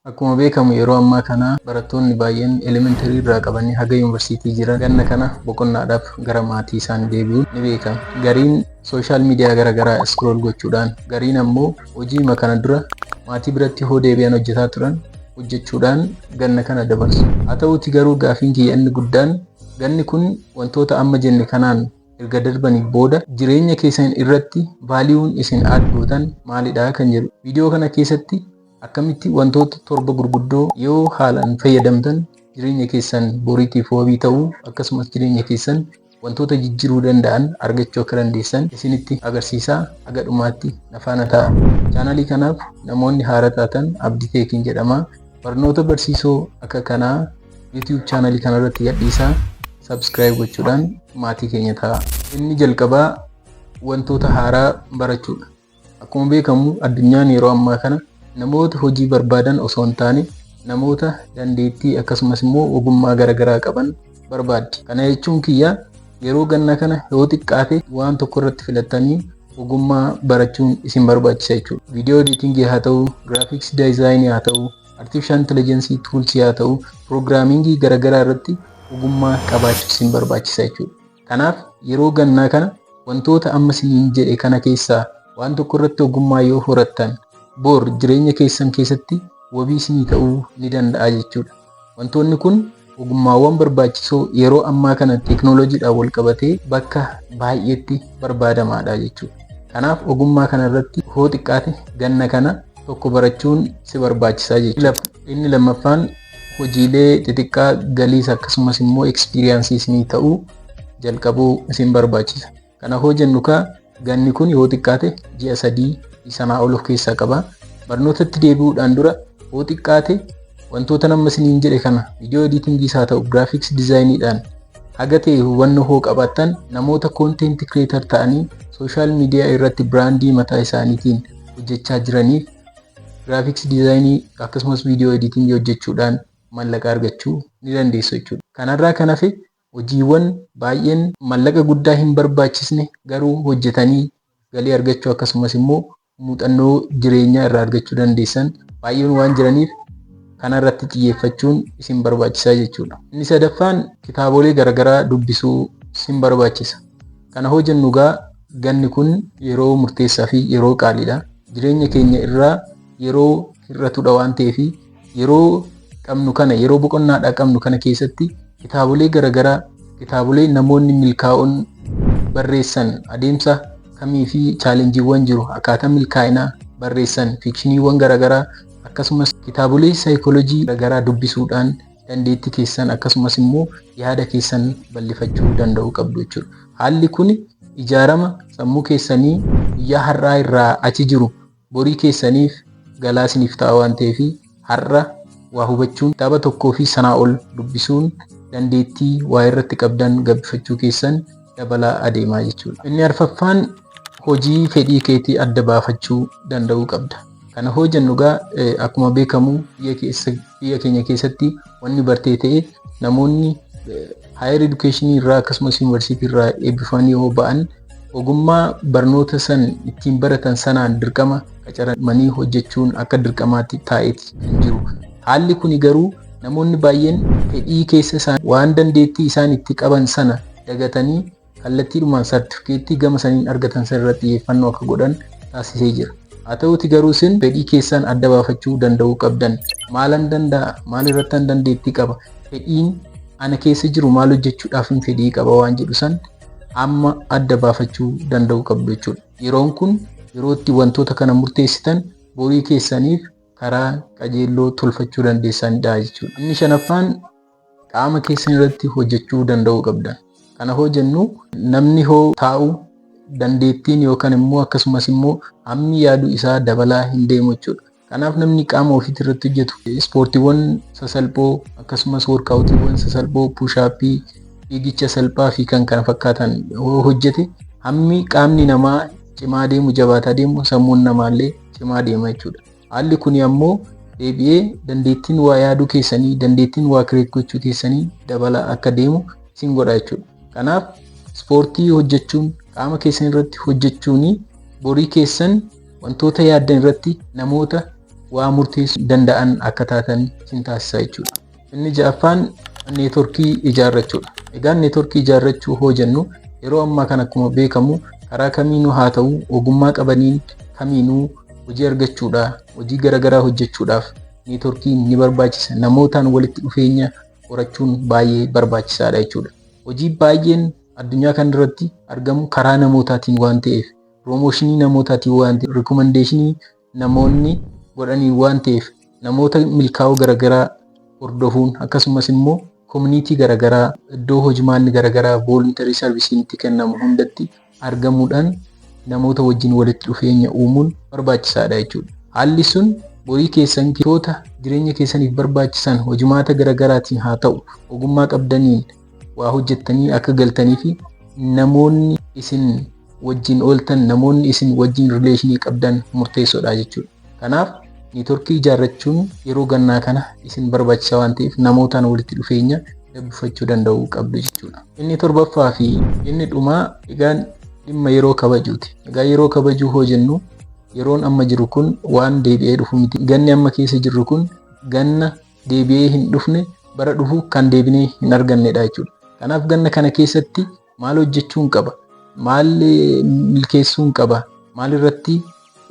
Akkuma beekamu, yeroo ammaa kana barattoonni baay'een elementary irraa qabanii haga yuunivarsiitii jiran ganna kana boqonnaadhaaf gara maatii isaanii deebi'uun ni beekama. Gariin social media garaagaraa scroll gochuudhaan, gariin ammoo hojii kana dura maatii biratti hoo deebi'an hojjetaa turan hojjechuudhaan ganna kana dabarsu. Haa ta'uuti garuu, gaafiin kiyya inni guddaan, ganni kun wantoota amma jenne kanaan erga darbanii booda jireenya keessan irratti valueun isin add gootan maalidha kan jedhu. Viidiyoo kana keessatti akkamitti wantoota torba gurguddoo yoo haalaan fayyadamtan jireenya keessan boriitiif wabii ta'uu, akkasumas jireenya keessan wantoota jijjiiruu danda'an argachuu akka dandeessan isinitti agarsiisaa. Haga dhumaatti na faana ta'a. Chaanalii kanaaf namoonni haara taatan, Abdii Teekiin jedhama. Barnoota barsiisoo akka kanaa YouTube chaanalii kanarratti gadhiisaa, subscribe gochuudhaan maatii keenya ta'a. Inni jalqabaa wantoota haaraa barachuudha. Akkuma beekamu, addunyaan yeroo ammaa kana namoota hojii barbaadan osoo hin taane namoota dandeettii akkasumas immoo ogummaa garaagaraa qaban barbaaddi. Kana jechuun kiyya, yeroo ganna kana yoo xiqqaate waan tokko irratti filattanii ogummaa barachuun isin barbaachisa jechuudha. Video editingii haa ta'u, graphics designii haa ta'u, artificial intelligence toolsii haa ta'u, programmingii garaagaraa irratti ogummaa qabaachuu isin barbaachisa jechuudha. Kanaaf yeroo gannaa kana wantoota amma isiniin jedhe kana keessaa waan tokko irratti ogummaa yoo horattan, bor jireenya keessan keessatti wabii isinii ta'uu ni danda'a jechuudha. Wantoonni kun ogummaawwan barbaachisoo yeroo ammaa kana teeknooloojiidhaan wal qabatee bakka baay'eetti barbaadamaadha jechuudha. Kanaaf ogummaa kana irratti hoo xiqqaate ganna kana tokko barachuun si barbaachisaa jechuudha. Inni lammaffaan hojiilee xixiqqaa galiis akkasumas immoo experienceii isinii ta'uu jalqabuu isin barbaachisa. Kana hoo jennu kaa, ganni kun yoo xiqqaate ji'a 3 sanaa ol of keessaa qaba. Barnootatti deebi'uudhaan dura yoo xiqqaate wantoota nama isiniin jedhe kana, video editingiis haa ta'u, graphics designiidhaan haga ta'e hubannoo hoo qabaattan, namoota content creator ta'anii social media irratti brandii mataa isaaniitiin hojjechaa jiraniif graphics designii akkasumas video editingii hojjechuudhaan mallaqa argachuu ni dandeessu jechuudha. Kanarraa kan hafe hojiiwwan baay'een mallaqa guddaa hin barbaachisne garuu hojjetanii galii argachuu akkasumas immoo muuxannoo jireenyaa irraa argachuu dandeessan baay'een waan jiraniif, kanarratti xiyyeeffachuun isin barbaachisaa jechuudha. Inni sadaffaan kitaabolee garaagaraa dubbisuu isin barbaachisa. Kana hoo jennu gaa, ganni kun yeroo murteessaa fi yeroo qaaliidha. Jireenya keenya irraa yeroo hir'atudha waan ta'eef, yeroo qabnu kana, yeroo boqonnaadhaa qabnu kana keessatti kitaabolee garaagaraa, kitaabolee namoonni milkaa'oon barreessan, adeemsa kamii fi challengeiiwwan jiru akkaataa milkaa'inaa barreessan, fictioniiwwan garaagaraa akkasumas kitaabolee saayikoolojii garaagaraa dubbisuudhaan dandeettii keessan akkasumas immoo yaada keessan bal'ifachuu danda'uu qabdu jechuudha. Haalli kun ijaarama sammuu keessanii guyyaa har'aa irraa achi jiru borii keessaniif galaa isiniif ta'a waan ta'eef, har'a waa hubachuun, kitaaba tokkoo fi sanaa ol dubbisuun dandeettii waa irratti qabdan gabbifachuu keessan dabalaa adeemaa jechuudha. Inni arfaffaan hojii fedhii keetii adda baafachuu danda'uu qabda. Kana hoo jennu gaa, akkuma beekamu biyya keenya keessatti wanni bartee ta'e, namoonni higher education irraa akkasumas yuunivarsiitii irraa eebbifamanii yoo ba'an, ogummaa barnoota san ittiin baratan sanaan dirqama qacaramanii hojjechuun akka dirqamaatti taa'eeti kan jiru. Haalli kuni garuu namoonni baay'een fedhii keessa isaan waan dandeettii isaan itti qaban sana dagatanii kallattiidhumaan saartifikeettii gama saniin argatan sana irratti xiyyeeffannoo akka godhan taasisee jira. Haa ta'uti garuu, isin fedhii keessan adda baafachuu danda'uu qabdan. Maalan danda'a? Maal irrattan dandeettii qaba? Fedhiin ana keessa jiru maal hojjechuudhaaf fedhii qaba waan jedhu san amma adda baafachuu danda'uu qabdu jechuudha. Yeroon kun yeroo itti wantoota kana murteessitan borii keessaniif karaa qajeelloo tolfachuu dandeessanidha jechuudha. Inni shanaffaan qaama keessan irratti hojjechuu danda'uu qabdan. Kana hoo jennu, namni hoo taa'u dandeettiin yookaan immoo akkasumas immoo hammi yaadu isaa dabalaa hin deemu jechuudha. Kanaaf namni qaama ofiitii irratti hojjetu, ispoortiiwwan sasalphoo akkasumas workoutiiwwan sasalphoo, push-upii, fiigicha salphaa fi kan kana fakkaatan yoo hojjete, hammi qaamni namaa cimaa deemu, jabaataa deemu, sammuun namaallee cimaa deema jechuudha. Haalli kuni ammoo deebi'ee dandeettiin waa yaaduu keessanii, dandeettiin waa create gochuu keessanii dabalaa akka deemu isin godha jechuudha. Kanaaf ispoortii hojjechuun, qaama keessan irratti hojjechuun borii keessan wantoota yaaddan irratti namoota waa murteessuu danda'an akka taatan isin taasisa jechuudha. Inni ja'affaan networkii ijaarrachuudha. Egaa networkii ijaarrachuu hoo jennu, yeroo ammaa kana akkuma beekamu karaa kamiinuu haa ta'u, ogummaa qabaniin kamiinuu hojii argachuudhaaf, hojii garaagaraa hojjechuudhaaf networkiin ni barbaachisa. Namootaan walitti dhufeenya horachuun baay'ee barbaachisaadha jechuudha. Hojii baay'een addunyaa kanarratti argamu karaa namootaatiin waan ta'eef, promotionii namootaatiin waan ta'eef, recommendationii namoonni godhaniin waan ta'eef, namoota milkaa'oo garaagaraa hordofuun, akkasumas immoo community garaagaraa, iddoo hojimaanni garaagaraa, voluntary serviceiin itti kennamu hundatti argamuudhaan namoota wajjin walitti dhufeenya uumuun barbaachisaadha jechuudha. Haalli sun borii keessan toota jireenya keessaniif barbaachisan hojimaata garaagaraatiin haa ta'u, ogummaa qabdaniin waa hojjettanii akka galtanii fi namoonni isin wajjin ooltan, namoonni isin wajjin relationii qabdan murteessoodha jechuudha. Kanaaf networkii ijaarrachuun yeroo gannaa kana isin barbaachisa waan ta'eef, namootaan walitti dhufeenya gabbifachuu danda'uu qabdu jechuudha. Inni torbaffaa fi inni dhumaa egaan dhimma yeroo kabajuuti. Egaa yeroo kabajuu hoo jennu, yeroon amma jiru kun waan deebi'ee dhufu miti. Ganni amma keessa jirru kun ganna deebi'ee hin dhufne, bara dhufu kan deebinee hin argannedha jechuudha. Kanaaf ganna kana keessatti maal hojjechuun qaba? Maal milkeessuun qaba? Maal irratti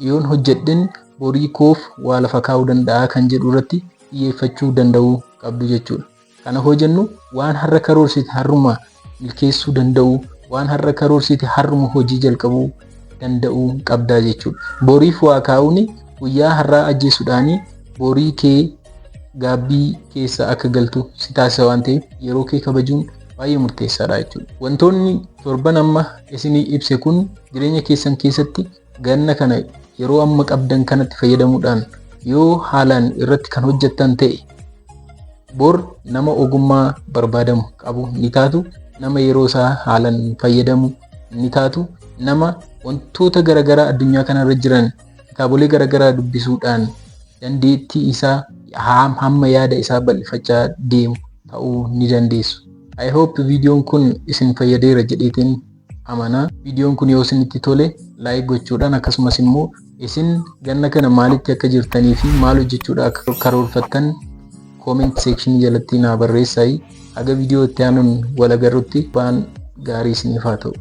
yoon hojjedhen borii koof waa lafa kaa'uu danda'a kan jedhu irratti xiyyeeffachuu danda'uu qabdu jechuudha. Kana hoo jennu, waan har'a karoorsite har'uma milkeessuu danda'u, waan har'a karoorsite har'uma hojii jalqabuu danda'uu qabdaa jechuudha. Boriif waa kaa'uun guyyaa har'aa ajjeesuudhaanii borii kee gaabbii keessa akka galtu si taasisa waan ta'eef, yeroo kee kabajuun baay'ee murteessaadha jechuudha. Wantoonni torban amma isinii ibse kun jireenya keessan keessatti ganna kana yeroo amma qabdan kanatti fayyadamuudhaan yoo haalaan irratti kan hojjettan ta'e, bor nama ogummaa barbaadamu qabu ni taatu, nama yeroo isaa haalaan fayyadamu ni taatu, nama wantoota garaagaraa addunyaa kanarra jiran kitaabolee garaagaraa dubbisuudhaan dandeettii isaa hamma yaada isaa bal'ifachaa deemu ta'uu ni dandeessu. I hope viidiyoon kun isin fayyadeera jedheetiin amanaa. Viidiyoon kun yoo isinitti tole like gochuudhaan, akkasumas immoo isin ganna kana maalitti akka jirtanii fi maal hojjechuudha akka karoorfattan comment section jalatti naa barreessaa. Haga viidiyoo itti aanuun wal agarrutti waan gaarii isiniif haa ta'u.